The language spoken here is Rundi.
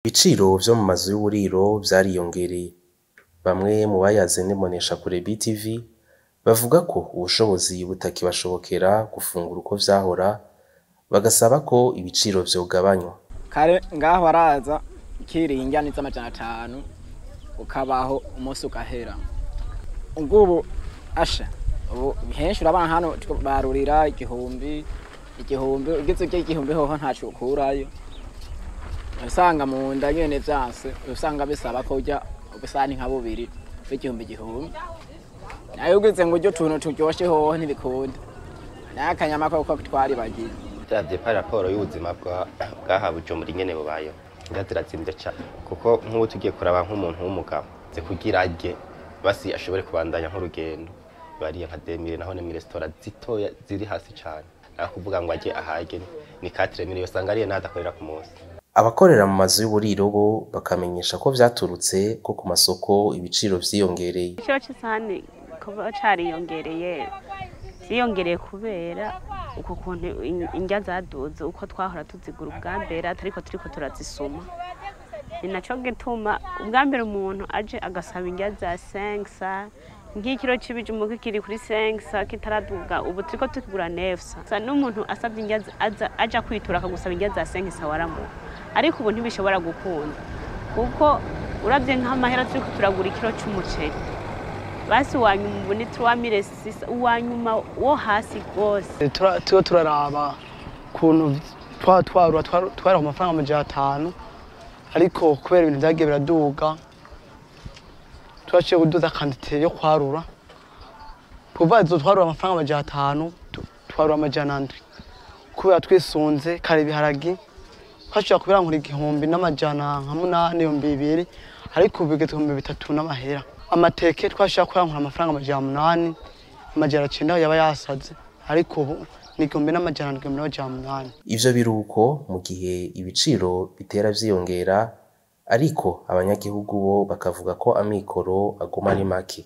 Ibiciro vyo mu mazu y'uburiro vyariyongereye. Bamwe mu bayaze n'imboneshakure BTV bavuga ko ubushobozi butakibashobokera gufungura uko vyahora, bagasaba ko ibiciro vyogabanywa. Kare ngaho waraza ukiriye indya z'amajana 5, ukabaho umunsi ugahera. Ubwo asha ubu henshi urabona hano barurira 1000, 1000 ugize urya 1000 hoho ntaco ukurayo. Usanga mu nda nyene vyanse, usanga bisaba ko urya ubusahani nka bubiri bw'igihumbi 1000. Nayo ugize ngo urye utuntu turyoshe hoho ntibikunda, nayo akanyama koko twaribagiye. Turavye par rapport y'ubuzima bwaha Bujumbura ingene bubayeho, indya zirazimvye cane, kuko nk'ubu tugiye kuraba nk'umuntu w'umugabo ze kugira arye basi ashobore kubandanya nk'urugendo, bariye nka 2000, naho ni mw'iresitora zitoya ziri hasi cane. Naho kuvuga ngo arye ahage ni 4000, yosanga ariye n'adakorera ku munsi. Abakorera mu mazu y'uburiro bo bakamenyesha ko vyaturutse ko ku masoko ibiciro vyiyongereye. Igiciro c'isahani kuba cariyongereye, vyiyongereye kubera uko kuntu indya zaduze. Uko twahora tuzigura ubwa mbere atariko turiko turazisuma, ni naco gituma ubwa mbere umuntu aje agasaba indya za 500, nk'ikiro c'ibijumbu kikiri kuri 500 kitaraduga, ubu turiko tukigura 900. N'umuntu asavye indya aza aja kwitura akagusaba indya za 500 waramuha, ariko ubu ntibishobora gukunda, kuko uravye nk'amahera turiko turagura ikiro c'umuceri, basi uwanyuma ubu ni 3600, uwanyuma wo hasi rwose. Tuba turaraba ukuntu twarura twara ku mafaranga 500, ariko kubera ibintu vyagiye biraduga twaciye kuduza quantité yo kwarura. Kuva izo twarura amafaranga 500, twarura 700, kubera twisunze kare ibiharagi twashobora kubirangura 1800, 2000, ariko ubu bigeze 3000 n'amahera. Amateke twashobora kuyangura amafaranga 800, 900 yaba yasaze, ariko ubu ni 1700, 1800. Ivyo biruko mu gihe ibiciro bitera vyiyongera, ariko abanyagihugu bo bakavuga ko amikoro aguma ari make.